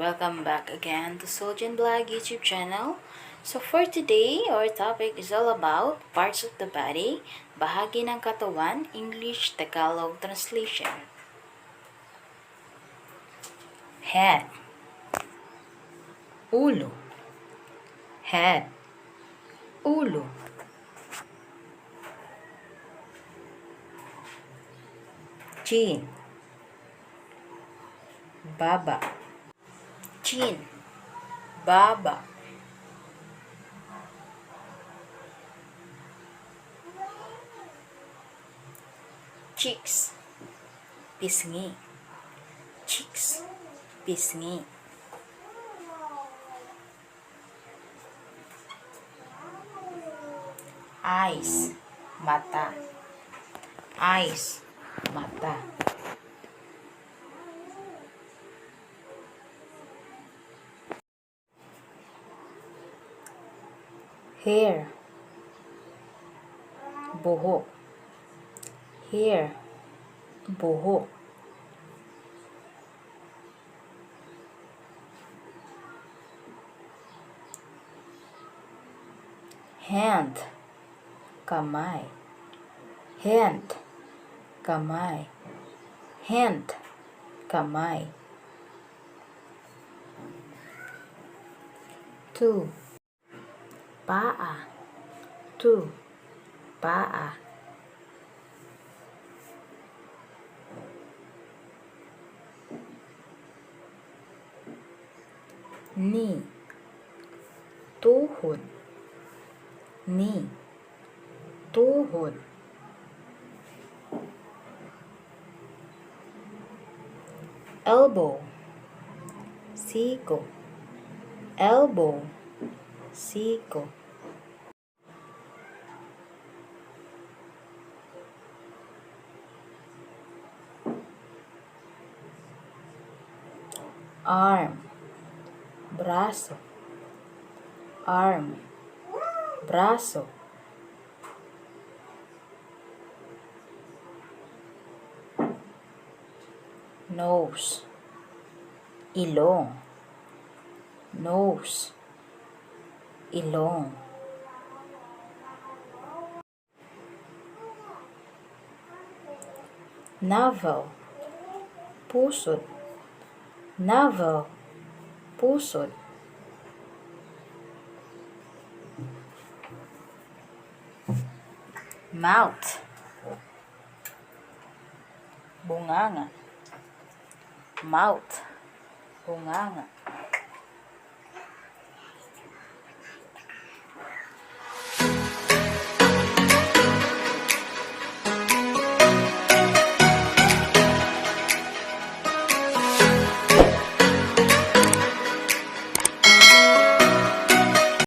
Welcome back again to ZELDIAN Vlog YouTube channel. So for today, our topic is all about parts of the body, bahagi ng katawan, English-Tagalog translation. Head, ulo, head, ulo. Chin, baba, chin, baba. Cheeks, pisngi, cheeks, pisngi. Eyes, mata, eyes, mata. Hair, buhok, hair, buhok. Hand, kamay, hand, kamay, hand, kamay. Two, paa, two, paa. Knee, tuhod, knee, tuhod. Elbow, siko, elbow, siko. Arm, braso, arm, braso. Nose, ilong, nose, ilong. Navel, pusod, navel, pusod. Mouth, bunganga, mouth, bunganga.